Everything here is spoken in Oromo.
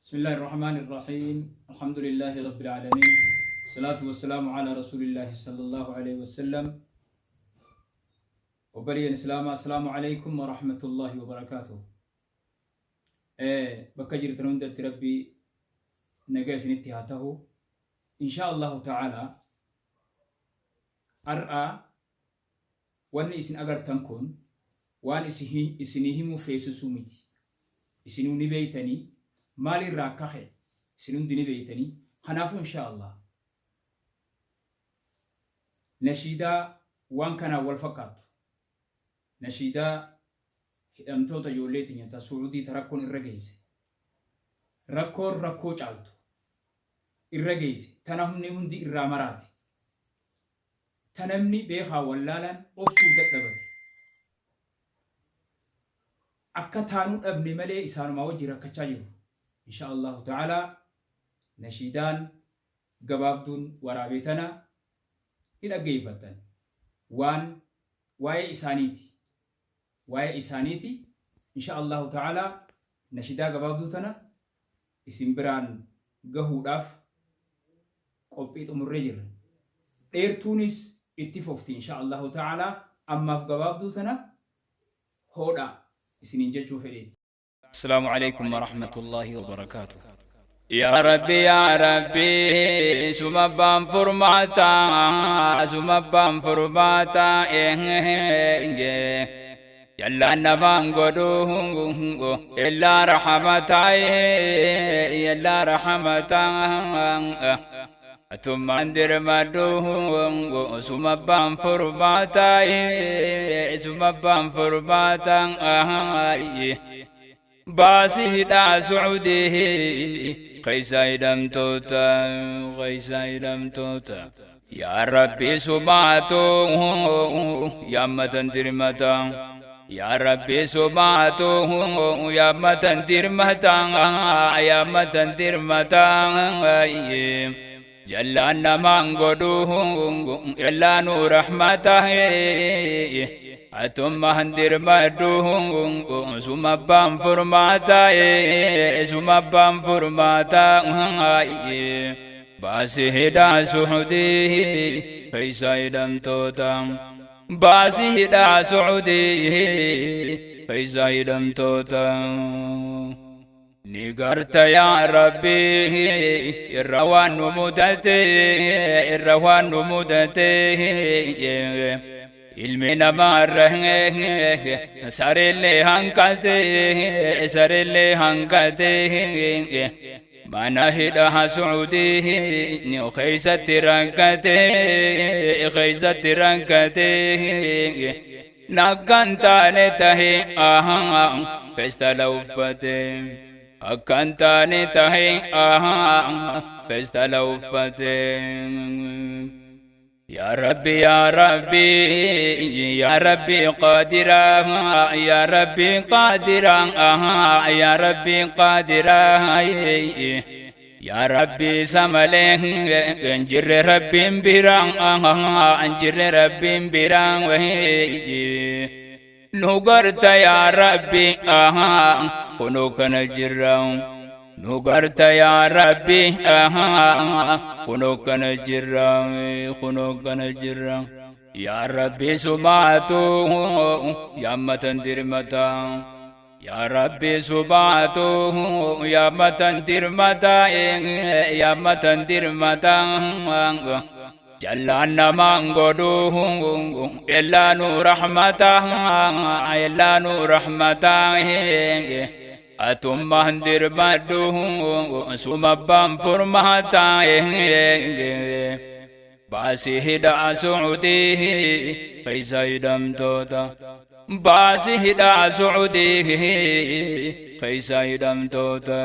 بسم الله الرحمن الرحيم الحمد لله رب العالمين الصلاة والسلام على رسول الله صلى الله عليه وسلم وبري الإسلام السلام عليكم ورحمة الله وبركاته. Bakka jirtan hundatti Rabbi nagaa isinitti haa tahu. Insha Allahu ta'ala, har'a wanni isin agartan kun waan isinii himuu feesisuu miti. Isinuu ni beeytanii, maalirraa akka ka'e isin hundi ni beeytanii. Kanaafuu insha Allah nashiidaa waan kanaan wal fakkaattu, nashiidaa hidhamtoota ijoollee teenya ta Su'uudii, ta rakkoon irra geesse, rakkoon rakkoo caaltu irra geesse, ta namni hundi irraa maraate, ta namni beekaa wallaalaan obsuu dadhabate, akka taanuu dhabne malee isaanumaa wajji rakkachaa jiru. Insha Allahu ta'ala nashiidaan gabaabduun waraabee tana ni dhaggeeffattan. Waan waa'ee isaaniiti, waa'ee isaaniiti. Insha Allahu ta'ala nashiidaa gabaabduu tana isin biraan gahuudhaaf qophii xumurree jirra. Dheertuunis itti fufti insha Allahu ta'ala. Ammaaf gabaabduu tana hoodha isiniin jechuu fedheeti. السلام عليكم ورحمة الله وبركاته. يا ربي يا ربي، suma abbaan furmaata, suma abbaan furmaata. Yalla namaan godhu illaa rahmata, illaa rahmata. Atummaan dirmadhu, suma abbaan furmaata, suma abbaan furmaata. Baasii hidhaa Su'uudii keessa hidhamtoota, keessa hidhamtoota. Yaa Rabbi, sumaatu yaammatan dirmata. Yaa Rabbi, sumaatu yaammatan dirmata, yaammatan dirmata. Jallaan namaan godhu illaanuu rahmata. Atummaan dirmadhu, suma abbaan furmaata, suma abbaan furmaata. Baasii hidhaa Su'uudii keessa hidhamtoota. Baasii hidhaa Su'uudii keessa hidhamtoota. Ni garta yaa Rabbi irra waan nu mudate, irra waan nu mudate. Ilmi namaarra sareellee hanqate, sareellee hanqate. Mana hidhaa Su'uudii keeysatti rakkate, keeysatti rakkate. Nakkan taane tahe feestala uffate, akkan taane tahe feestala uffate. يا ربي يا ربي يا ربي قادرا، يا ربي قادرا، يا ربي قادرا. يا ربي سمله انجر ربي برا، انجر ربي برا. نغرت يا ربي كنو كنجرا، نغرت يا ربي كنو كنجرا، كنو كنجرا. يا ربي سماتو يا متن درمتا، يا ربي سباتو يا متن درمتا، يا متن درمتا. Jallaan namaan godhu illaanuu rahmata, illaanuu rahmata. Atummaan dirmadhu, suma abbaan furmaata. Baasii hidhaa Su'uudii keessa hidhamtoota. Baasii hidhaa Su'uudii keessa hidhamtoota.